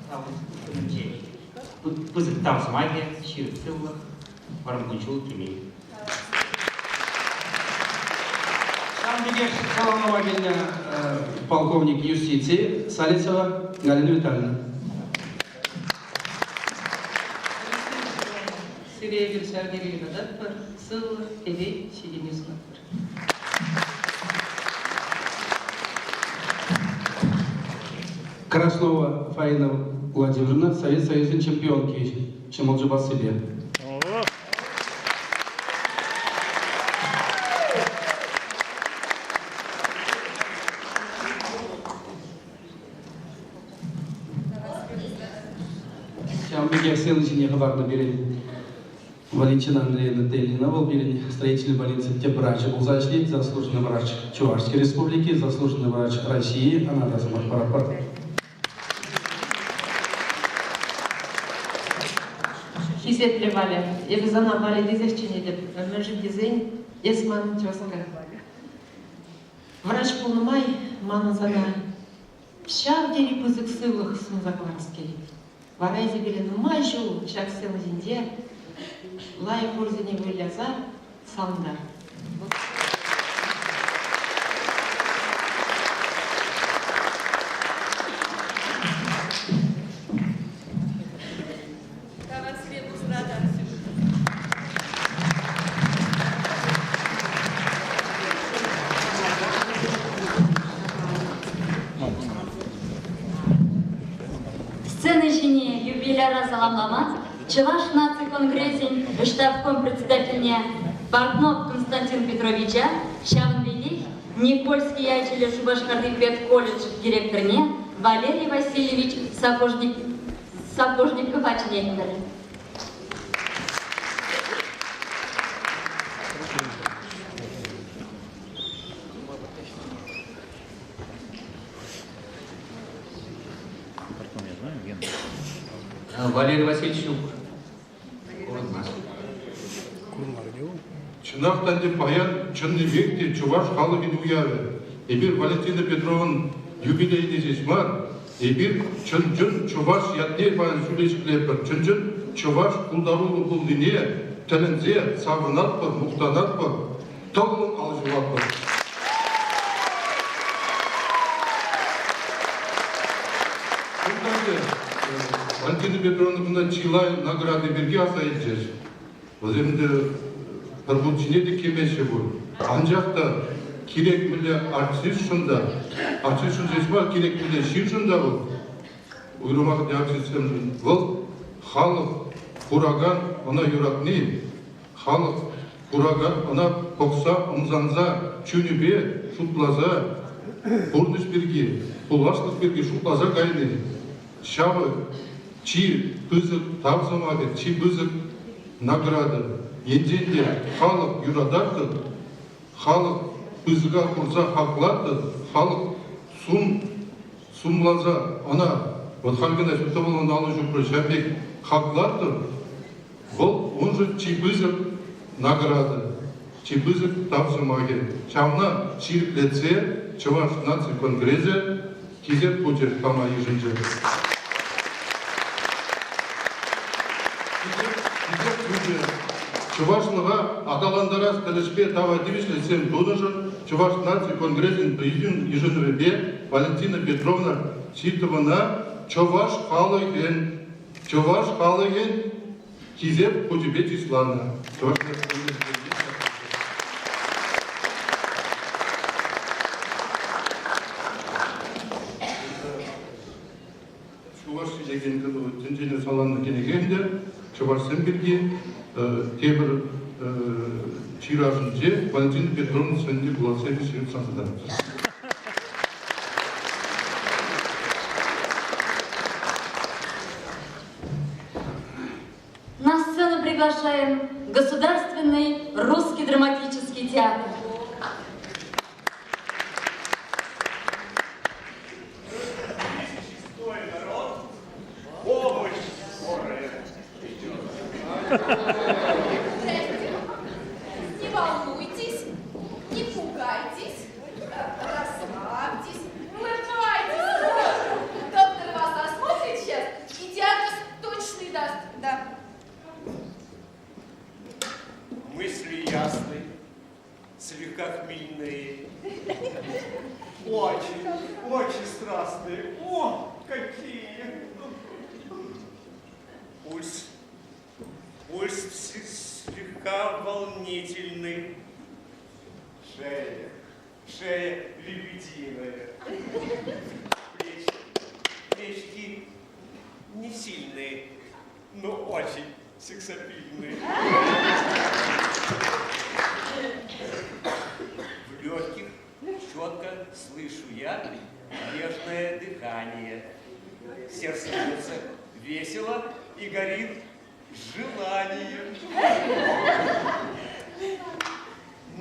Савӑт ушкӑнӗнчен пысӑк тав сӑмахӗ, ҫирӗп сывлӑх, вӑрӑм кун-ҫул телей. Ҫавӑн пекех саламлама килнӗ полковник юстиции Салицева Галина Витальевна. Сире эпир ҫав тери юрататпӑр, сывлӑх, телей, ҫитӗнӳ сунатпӑр. Краснова Фаина Владимировна Совет Союзӗн чемпионки ҫӑмӑл чупассипе. Ҫавӑн пекех сцена ҫине хӑпарнӑ пирӗн Валентина Андреевна Теллина, вӑл пирӗн строительный больницӑн тӗп врачӗ пулса ӗҫлет, заслуженный врач Чувашской Республики, заслуженный врач России, ӑна та сӑмах паратпӑр. Хисеплӗ Валя, эпӗ сана Валя тесех чӗнетӗп. Мӗншӗн тесен эс манӑн тезка. Врач пулнӑ май манӑн сана ҫав тери пысӑк сывлӑх сунса хӑварас килет. Вара эсӗ пире нумай ҫул ҫак сцена ҫинче лайӑх рольсене выляса савӑнтар. Тавах сире пурсӑра та. Сцена ҫине юбиляра саламлама Чӑваш наци конгресӗн штабком председательне Портнов Константин Петровича, ҫавӑн пекех Никольский ячӗллӗ Шупашкарти педколледж директорне Валерий Васильевич Сапожник Сапожникова чӗнетпӗр. Валерий Васильевич ҫук. Чӑнах та ӗнтӗ паян чӑннипех те чӑваш халӑхӗн уявӗ. Эпир Валентина Петрован юбилейне ҫеҫ мар, эпир чӑн-чӑн чӑваш ятне паян ҫӳле ҫӗклетпӗр, чӑн-чӑн чӑваш пултаруллӑ пулнине тӗлӗнсе савӑнатпӑр, мухтанатпӑр, тӑвӑллӑн алӑ ҫупатпӑр. Кунта ӗнтӗ Валентина Петровна кунта чылай награда пирки аса илчӗҫ. Вӗсем ӗнтӗ пӗр хут ҫине те кӗмеҫҫӗ пуль. Анчах та кирек мӗнле артистшӑн та, артистшӑн ҫеҫ мар, кирек мӗнле ҫыншӑн та вӑл, уйрӑмах ӗнтӗ артистсемшӗн, вӑл халӑх куракан ӑна юратни, халӑх куракан ӑна пӑхса, ӑмсанса, чунӗпе шутласа, пурнӑҫ пирки, пуласлӑх пирки шутласа кайни, ҫавӑ чи пысӑк тав сӑмахӗ, чи пысӑк награда. Енчен те халӑх юратать-тӑк, халӑх пысӑка хурса хаклать-тӑк, халӑх сум сумласа ӑна, вот халь кӑна ҫут алӑ ҫупрӗ, ҫав пек хаклать-тӑк, вӑл уншӑн чи пысӑк награда, чи пысӑк тав сӑмахӗ. Ҫавна ҫирӗплетсе Чӑваш наци конгресӗ Хисеп хучӗ пама йышӑнчӗ. Хисеп хучӗ чӑвашлӑха аталантарас тӗлӗшпе тава тивӗҫлӗ ӗҫсем тунӑшӑн Чӑваш наци конгресӗн президиум йышӑнӑвӗпе Валентина Петровна Ситовӑна чӑваш халӑхӗн чӑваш халӑхӗн Хисеп хучӗпе чысланӑ. Чӑваш Чӑваш текен тӗнчене саланнӑ кӗнеке ӗнтӗ чӑвашсем пирки тепӗр ҫыравҫинче Валентина Петровна Сӗнтӗр Булатсевич ҫырса тӑрать. На сцену приглашаем Государственный русский драматический театр. Народ, помощь скорая идет. Здрасте. Не волнуйтесь, не пугайтесь, расслабьтесь, улыбайтесь. Доктор вас осмотрит сейчас. Какие? Пульс. Пульс слегка волнительный. Шея. Шея лебединая. Плечи. Плечики не сильные, но очень сексапильные. В легких четко слышу я нежное дыхание. Сердце бьется весело и горит желанием.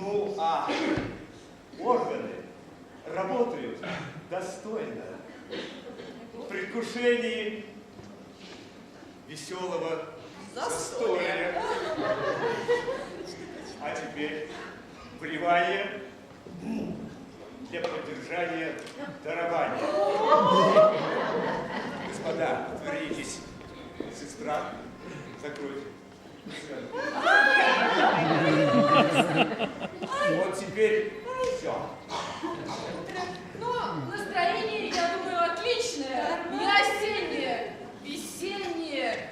Ну, а органы работают достойно. В предвкушении веселого застолья. А теперь вливание для поддержания дарования. Господа, отвернитесь. Сестра, закрой. Вот теперь все. Но настроение, я думаю, отличное. Не осеннее, весеннее.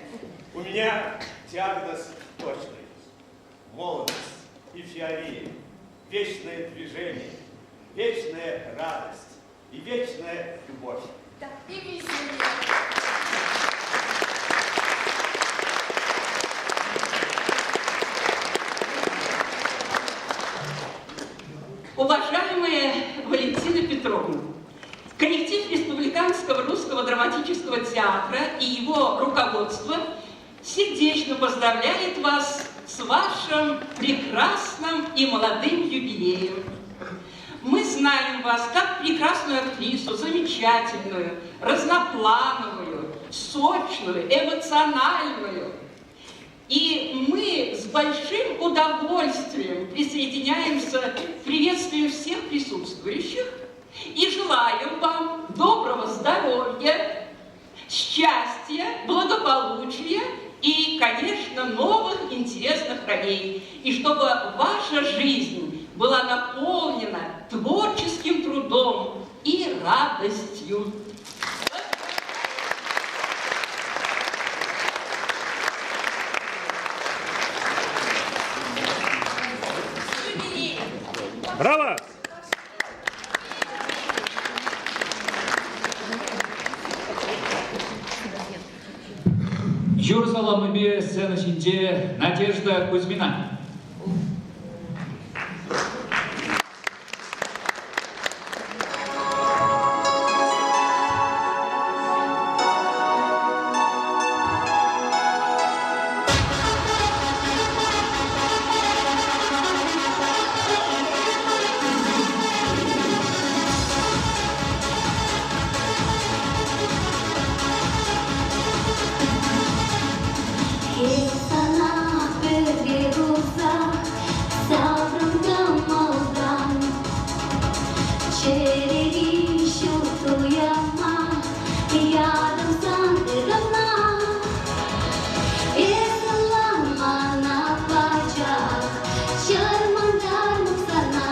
У меня диагноз точный. Молодость, эйфория, вечное движение, вечная радость и вечная любовь. Да, и весеннее. Уважаемая Валентина Петровна, коллектив Республиканского русского драматического театра и его руководство сердечно поздравляет вас с вашим прекрасным и молодым юбилеем. Мы знаем вас как прекрасную актрису, замечательную, разноплановую, сочную, эмоциональную. И мы с большим удовольствием присоединяемся к приветствию всех присутствующих и желаем вам доброго здоровья, счастья, благополучия и, конечно, новых интересных ролей. И чтобы ваша жизнь была наполнена творческим трудом и радостью. Браво! Юр саламӗпе сцена ҫинче Надежда Кузьмина. Сана пӗрре курса саврӑм кӑмӑлтан. Чӗрери ҫут туйӑма ятӑм сан тытӑнма. Эс ӑнланмана пачах, чӑрмантармӑп сана.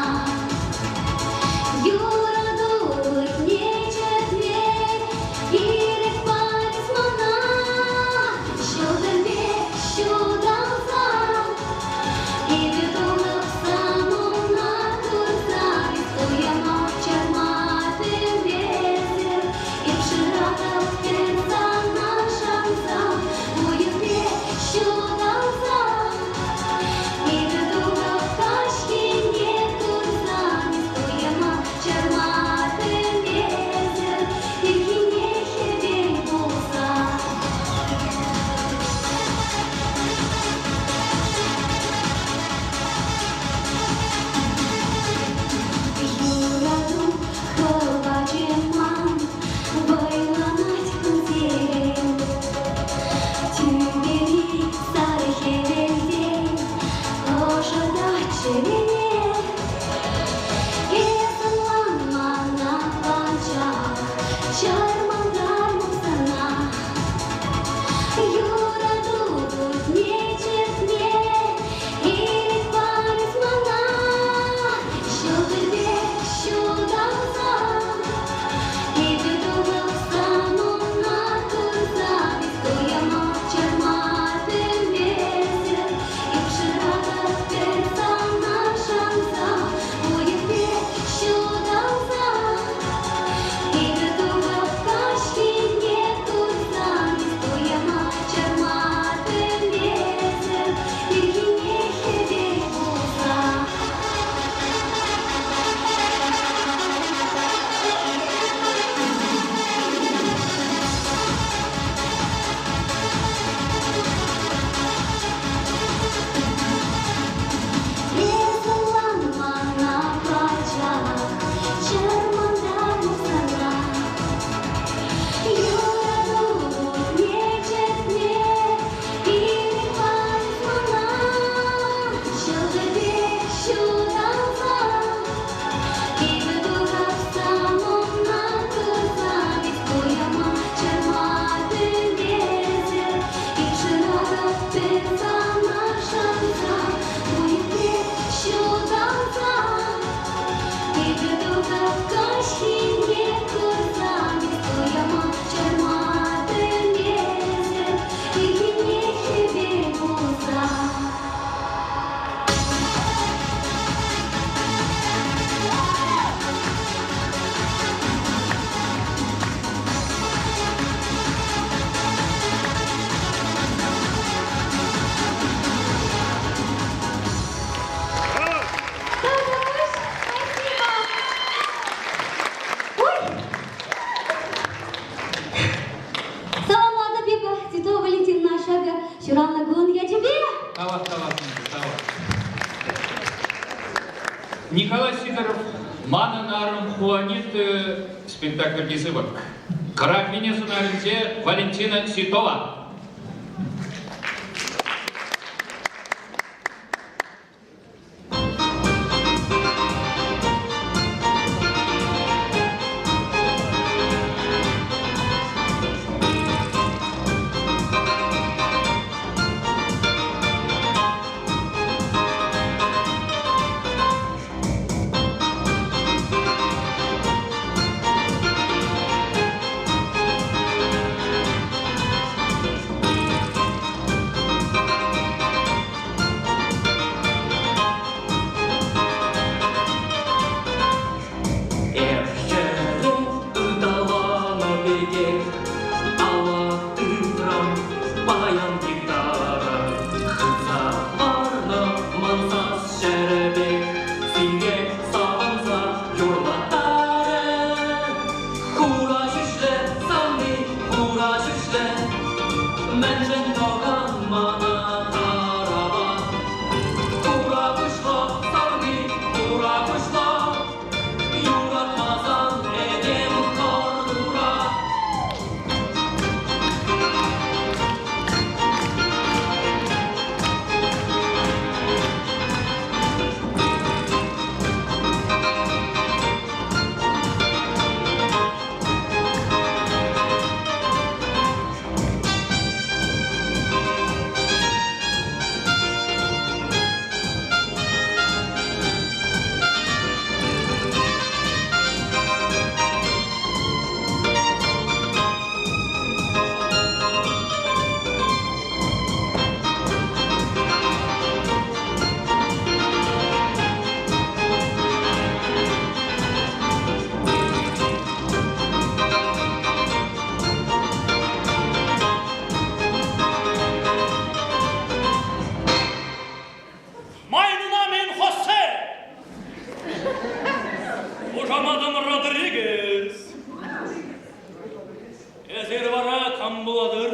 Юрату вутне чӗртме ирӗк парас мана. Ҫӑлтӑр пек ҫуталсан, эпӗ тунӑп сан умна курсан, туйӑма чарма пӗлмесӗр, эп шыратӑп. Тавах, тавах, тавах. Николай Сидоров «Манӑн арӑм Хуанит» спектакльти сыпӑк. Графиня сӑнарӗнче Валентина Ситова. Эх, ыталанӑ пекех алла тытрӑм паян гитара. Хытса ларнӑ ман сас ҫӗрӗпех сире савӑнса юрлаттарӗ. Хура ҫӳҫлӗ савни, хура ҫӳҫлӗ, мӗншӗн тӑкан мана тарапа? Хура куҫлӑ савни, хура куҫлӑ, юратмасан этем хӑр-хура. Mein Namen Хосе! Хушаматӑм Родригес. Эсир вара кам пулатӑр?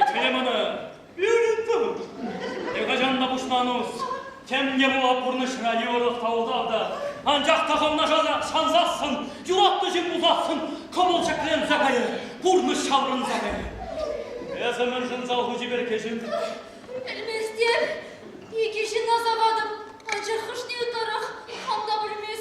Итле мана, Виолетта. Нихӑҫан та пуҫланус. Тем те пула пурнӑҫра йывӑрлӑх та ултав та. Анчах та хӑвна шансассӑн, юратнӑ ҫын пулсассӑн кӑмӑл ҫӗкленсе кайӗ, пурнӑҫ ҫаврӑнса кайӗ. Эсӗ мӗншӗн зал хуҫи пек кӗҫӗн? Пӗлместӗп. Икӗ ҫынна саватӑп, анчах хӑшне ытларах хам та пӗлместӗп.